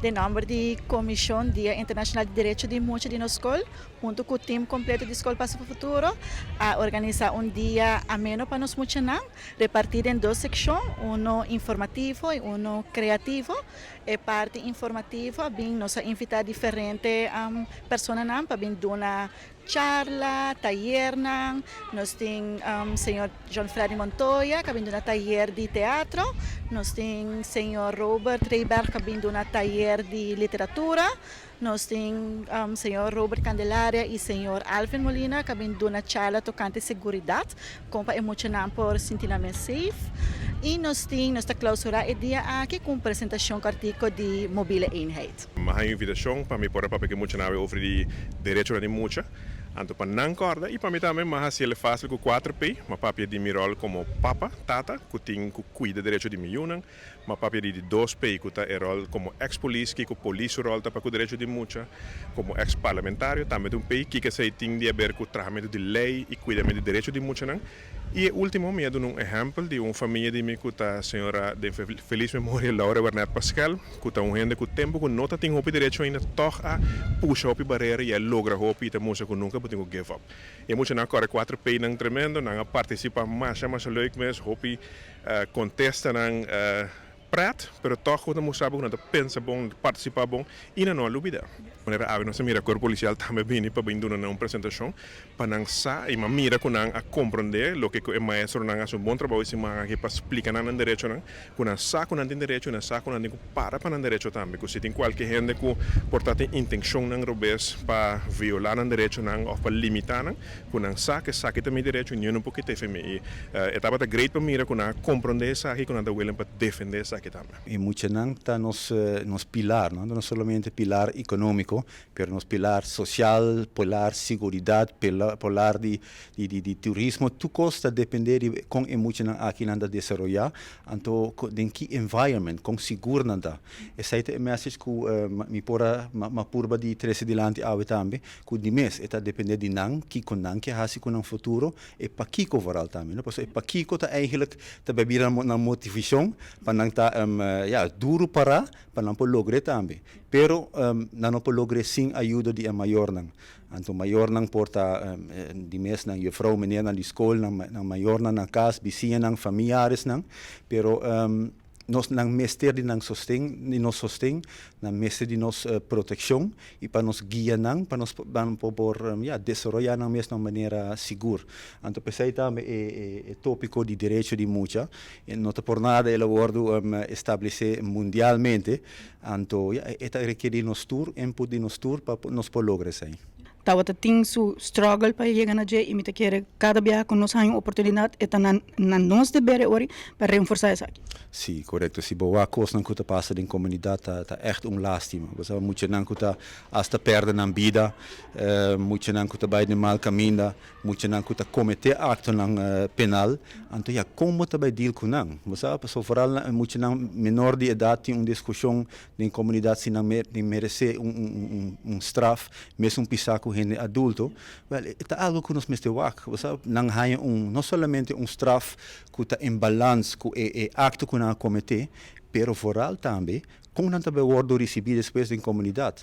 Den nomber di Comision Dia Internacional di Derecho di Mucha di nos scol, hunto cu team completo di Scol Paso pa Futuro, a organisa un dia ameno pa nos muchanan, reparti den dos seccion, uno informativo y uno creativo. E parti informativo a bin, nos a invita diferente personanan pa bin duna charla, tayernan. Nos tin señor John Freddy Montoya, cu a bin duna tayer di teatro. Nos tin señor Robert Reyberg, cu a bin duna tayer di literatura. Nos tin señor Robert Candelaria y señor Alvin Molina, cu a bin duna charla tocante seguridad, con pa e muchanan por sinti nan mes safe. Y nos ta clausura e dia aki cu un presentacion cortico di Mobiele Eenheid. M'a haya invitacion pa mi por a papia cu muchanan over di derecho di mucha. Anto pa nan corda y pa mi tambe, m'a haci'e facil cu 4P, m'a papia di mi rol como papa, tata, cu tin cu cuida derecho di mi yiunan. M'a papia di 2P, cu ta e rol como ex-polis, cu polis rol ta pa cu derecho di mucha, como ex-parlamentario, tambe un P, cu esey tin di haber cu trahamento di ley y cuidamento di derecho di muchanan. Y ultimo, mi a duna un ehempel di un famia di mi cu ta señora di feliz memoria Laura Bernard Pascal, cu ta un hende cu tempo cu no tin hopi derecho ainda toch a pusha hopi barera y a logra hopi y ta mustra cu nunca bo tin give up. E muchanan a core 4P nan tremendo, nan a participa masha masha leuk mes, hopi contesta nan pret, pero toch cu mustra cu nan pensa bon, participa bon y nan no a lubida. Manera awe nos mira cuerpo policial tambe bini pa bin duna un presentacion pa nan sa y m'a mira cu nan a comprende loke e maestronan a haci un bon trabou y man aki pa explica nan derecho nan, cu nan sa cu nan tin derecho, nan sa cu nan tin cu para pa nan derecho tambe, cu si tin cualke hende cu por ta tin intencion nan robes pa viola nan derecho nan of pa limita nan, cu nan sa cu esaki ta mi derecho y no por kita mi. Y e tabata great pa mira cu nan a comprende esaki, cu nan ta willing pa defende esaki tambe. E muchanan ta nos pilar, no? No solamente pilar economico, pero nos pilar social, pilar seguridad, pilar di turismo, tur cos ta depende di con e muchanan aki nan ta desaroya, anto den ki environment, con sigur nan ta. Esey ta e message cu mi por a ma purba di trece dilanti awe tambe, cu di mes e ta depende di nan, kico nan kier haci cu nan futuro, e pakico vooral tambe, no? Pasobra e pakico ta eigenlijk ta bira nan motivacion pa nan ta ja, duro para pa nan por logra tambe. Pero nan no por logra sin ayudo di e mayornan. Anto mayornan por ta di mes nan juffrouw, meneer nan di school, nan mayornan na cas, bisiñanan, familiaresnan, pero nos nan mester di nan sosten, di nos sosten, nan mester di nos proteccion y pa nos guia nan, pa nos nan por ja, desaroya nan mes na manera sigur. Anto p'esey tambe e topico di derecho di mucha, e no ta por nada el a wordo establece mundialmente, anto ja, e ta rekeri nos tur, input di nos tur pa nos por logra esey. Tabata tin su struggle pa yega na dje y mi ta kere cada biaha cu nos haya un oportunidad e ta na nos deber ori pa reforsa esaki. Si, correcto. Si bo wak cosnan cu ta pasa den comunidad ta echt un lastima. Bo sabi, muchanan cu ta hasta perde nan bida, muchanan cu ta bay den mal caminda, muchanan cu ta comete actonan penal. Anto ja, con bo ta bay deal cu nan? Bo sabi, so vooral muchanan menor di edad tin un discusion den comunidad si nan merece un straf, mes un pisa cu hende adulto. Wel, ta algo cu nos mester wak. Bo sabi, nan haya no solamente un straf cu ta in balans cu e acto cu nan a comete, pero vooral tambe con nan ta wordo recibi despues den comunidad.